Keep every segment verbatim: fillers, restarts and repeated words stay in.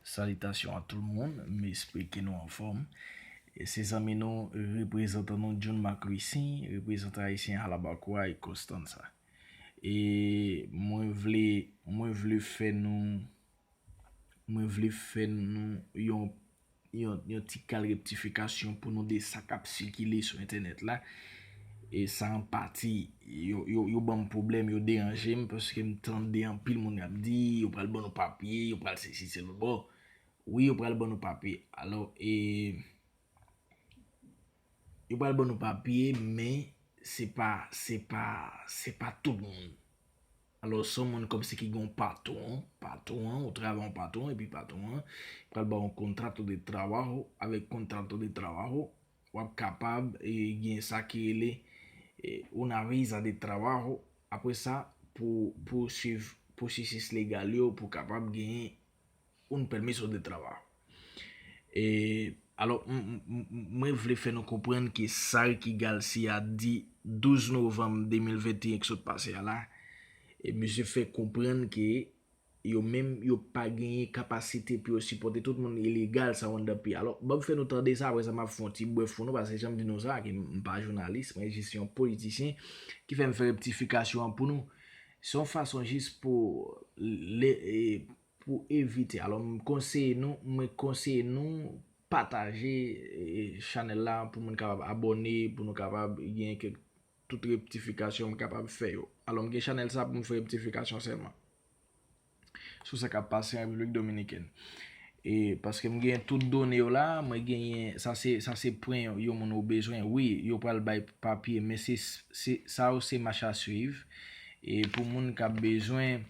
Salutations à tout le monde, m espere ke nou anfòm. E se zanmi nou, reprezantan nou, John Marc Louissaint, reprezantan ayisyen Alabakwa e Constanza. E mwen vle, mwen vle fè nou, mwen vle fè nou yon, yon, yon ti kal reptifikasyon pou nou de sa k ap sikile sou entènèt la. E sa an pati, yo, yo, yo ban m pwoblèm, yo deranje m, paske m tande anpil moun ap di, yo pral ban nou papye, yo pral sesi, se lòt bò. Wi, yo pral ban nou papye. Alò, e, yo pral ban nou papye, men se pa, se pa, se pa tout moun. Alò, se yon moun kòmsi ki gen yon patwon, patwon an, ou travay yon patwon, epi patwon an pral ba w yon contrato de trabajo, avèk contrato de trabajo, w ap kapab, e, gen sa ki rele, e, una visa de trabajo. Apre sa, pou, pou swiv pwosesis legal yo, pou kapab genyen un permiso de trabajo. E, alò, m, m, m, m, mwen vle fè nou konprann ke sa Ricky Garcia di douz novanm de mil venteyen k sot pase a la, e misye fè konprann ke yo menm, yo pa genyen kapasite pou yo sipòte tout moun ilegal sa yo anndan peyi. Alò, ban m fè nou tande sa, apre sa, m ap fè yon ti brèf pou nou, paske jan m di nou sa, ke m, m pa jounalis, mwen jis yon politisyen ki fè m fè reptifikasyon an pou nou. Se yon fason jis pou le, e, pou evite. Alò, m konseye nou, mwen konseye nou pataje, e, chanèl la pou moun kapab abòne, pou nou kapab gen kèk, tout reptifikasyon m kapab fè yo. Alò, m gen chanèl sa pou m fè reptifikasyon sèlman sou sa k ap pase an Repiblik Dominikèn. E paske m gen tout done yo la, mwen genyen, sa se, sa se pwen yon moun ou bezwen. Wi, yo pral bay papye, men se, se, sa yo se mach a swiv. E pou moun k ap bezwen,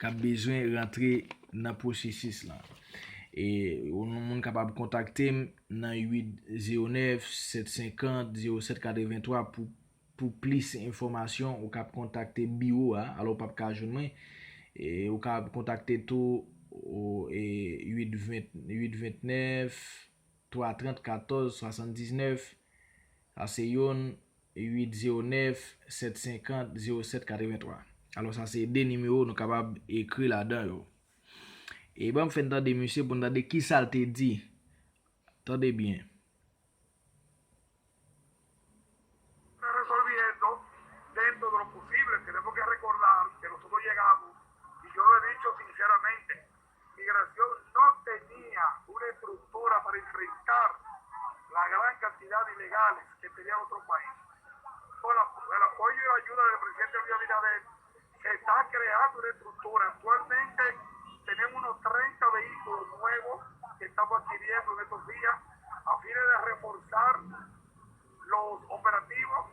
k ap bezwen rantre nan pwosesis lan. E yon moun kapab kontakte m nan uit zewo nèf, sèt senkant, zewo sèt katrevenntwa pou, pou plis enfòmasyon, ou kab kontakte biwo a, alò w p ap ka jwenn mwen. E ou kab kontakte tou, o, e, uit ven, uit vennèf, twa trant, katòz swasanndiznèf, sa se youn, uit zewo nèf, sèt senkant, zewo sèt katrevenntwa. Alò, sa se de nimewo nou kapab ekri ladan yo. E ban m fè n tande misye pou n tande kisa l te di. Tande byen. Resolviendo dentro de lo posible. Tenemos que recordar que nosotros llegamos, y yo lo he dicho sinceramente, Migración no tenía una estructura para enfrentar la gran cantidad de ilegales que tenía nuestro país. Con la, el apoyo y la ayuda del presidente Luis Abinader, se está creando una estructura. Actualmente tenemos unos treinta vehículos nuevos que estamos adquiriendo en estos días a fines de reforzar los operativos.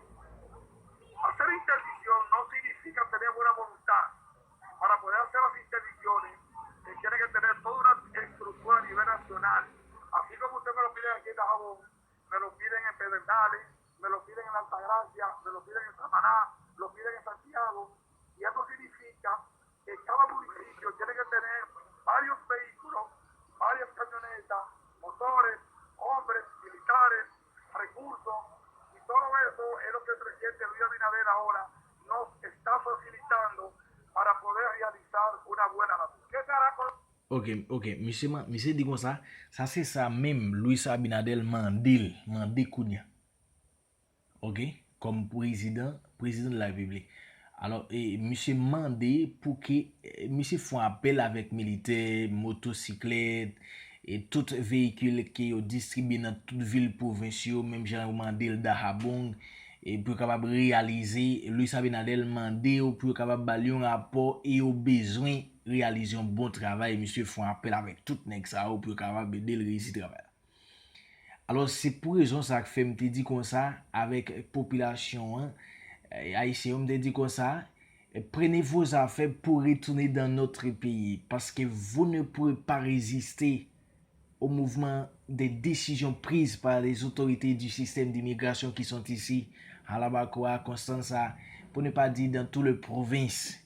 Hacer interdicción no significa tener buena voluntad. Para poder hacer las interdicciones, se tiene que tener toda una estructura a nivel nacional. Así como usted me lo piden aquí en Dajabón, me lo piden en Pedernales, me lo piden en Altagracia, me lo piden en Samaná, lo piden en Santiago. Y eso significa que cada municipio tiene que tener varios vehículos, varias camionetas, motores, hombres, militares, recursos, y todo eso es lo que el presidente Luis Abinader ahora nos está facilitando para poder realizar una buena labor. ¿Qué se hará con Ok, ok, misye, misye di konsa, sa se sa menm Luis Abinader mande l, mande kounye a. Ok, kòm prezidan, prezidan de la repiblik. Alò, e, misye mande pou ke, e, misye fè yon apèl avèk militè, motosiklèt, e tout veyikil ke yo distribye nan tout vil pwovens yo, menm jan yo mande l Dajabón, e pou yo kapab reyalize, Luis Abinader mande yo pou yo kapab ba l yon rapò e yo bezwen reyalize yon bon travay. Misye fè yon apèl avèk tout nèg sa yo pou yo kapab ede l reyisi travay la. Alò, se pou rezon sa k fè m te di konsa avèk popilasyon an, e, ayisyen yo, m te di konsa, prenez vos affaires pour retourner dans notre pays, parce que vous ne pourrez pas résister au mouvement des décisions prises par les autorités du système d'immigration qui sont ici, Jalabacoa, Constanza, pour ne pas dire dans toute la province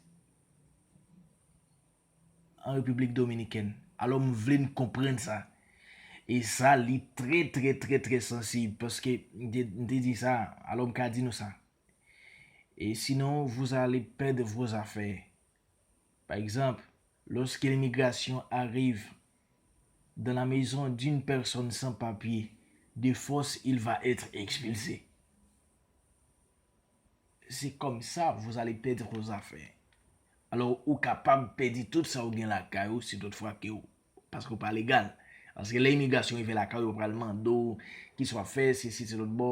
en République dominicaine. Alò, m vle n konprann sa. E sa, li trè, trè, trè, trè sansib, paske m te, m te di sa, alò m ka di nou sa. Et sinon, vous allez perdre vos affaires. Par exemple, lorsque l'immigration arrive Dans la maison d'une personne sans papier, de force, il va être expulsé. C'est comme ça, vous allez perdre vos affaires. Alò, ou kapab pèdi tout sa ou gen lakay ou, si toutfwa ke ou, paske ou pa legal. Paske lè imigrasyon rive lakay ou, yo pral mande w, kisa w ap fè, sesi, se lòt bò,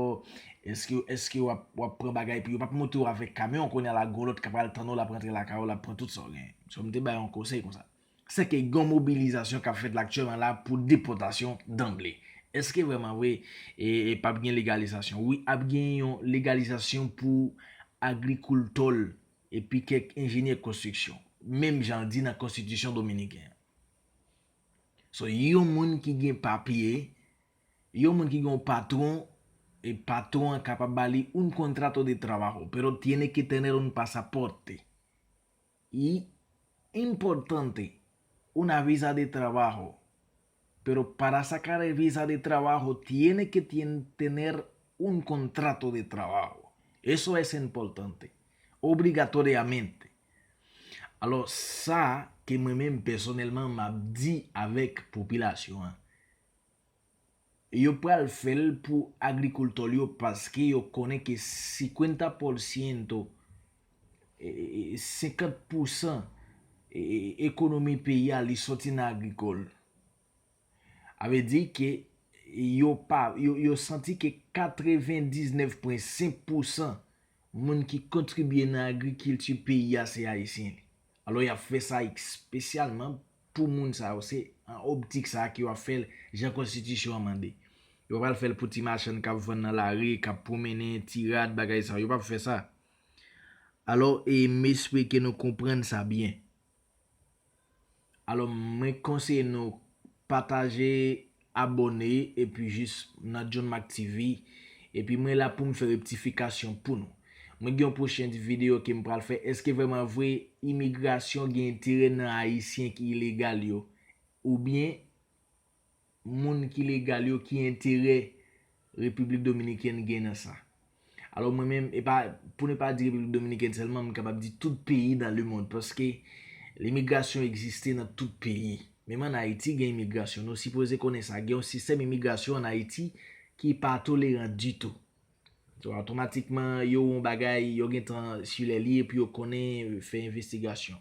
èske, èske w ap, w ap pran bagay, epi yo p ap monte w avèk kamyon, kounye a la, gon lòt k ap al tann ou, l ap rantre lakay ou, l ap pran tout sa w gen. So, m te bay yon konsèy konsa. Se ke gen yon mobilizasyon k ap fèt la aktyèlman la pou depòtasyon danble. Èske vrèman vre, e, e p ap gen legalizasyon? Wi, ap gen yon legalizasyon pou agrikoultò epi kèk enjenyè konstriksyon, menm jan l di nan konstitisyon dominiken an. So, yon moun ki gen papye, yon moun ki gen yon patwon, e patwon an kapab ba li un contrato de trabajo, pero tiene que tener un pasaporte. Y importante, una visa de trabajo, pero para sacar el visa de trabajo tiene que tien- tener un contrato de trabajo. Eso es importante, obligatoriamente. Alò, sa ke mwen menm pèsonèlman m ap di avèk popilasyon an, yo pral fè l pou agrikiltè yo paske yo konnen ke cincuenta por ciento, e, e, senkant pousan, e, e, ekonomi peyi a li soti nan agrikòl. A vle di ke yo pa, yo, yo santi ke katrevendiznèf pwen senk pousan moun ki kontribye nan agrikilti peyi a se ayisyen li. Alò, y ap fè sa espesyalman pou moun sa yo. Se an optik sa a ke yo ap fè l, jan konstitisyon an mande. Yo pa pral fè l pou ti machann k ap vann nan lari, k ap pwomennen, ti rad, bagay sa yo. Yo p ap fè sa. Alò, e m espere ke nou konprann sa byen. Alò, mwen konseye nou pataje, abòne, epi jis nan John Mac T V. Epi mwen la pou m fè rektifikasyon pou nou. Mwen gen yon pwochen videyo ke m pral fè. Èske vrèman vre imigrasyon gen enterè nan ayisyen ki ilegal yo? Oubyen moun ki legal yo, ki enterè Repiblik Dominikèn gen nan sa? Alò mwen menm, e pa, pou ne pa di Repiblik Dominikèn sèlman, m kapab di tout peyi dans le monde, paske limigrasyon egziste nan tout peyi. Menm ann Ayiti gen imigrasyon, nou sipoze konnen sa. Gen yon sistèm imigrasyon ann Ayiti ki pa toleran ditou. So, otomatikman, yo wè yon bagay, yo gentan sou lè li, epi yo konnen fè envestigasyon.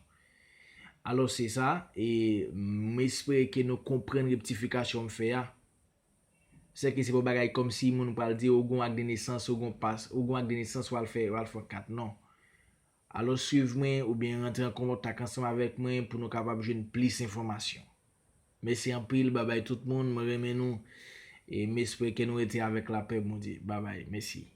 Alò, se sa, e m espere ke nou konprann rektifikasyon m fè a. Sèke se pa yon bagay kòmsi moun pral di ou gen ak de nesans, ou gen pas, ou gen ak de nesans, w al fè, w al fè kat, non. Alò, swiv mwen oubyen rantre an kontak ansanm avèk mwen pou nou kapab jwenn plis enfòmasyon. Mèsi anpil, babay tout moun, mwen renmen nou, e m espere ke nou rete avèk lapè Bondye. Babay, mèsi.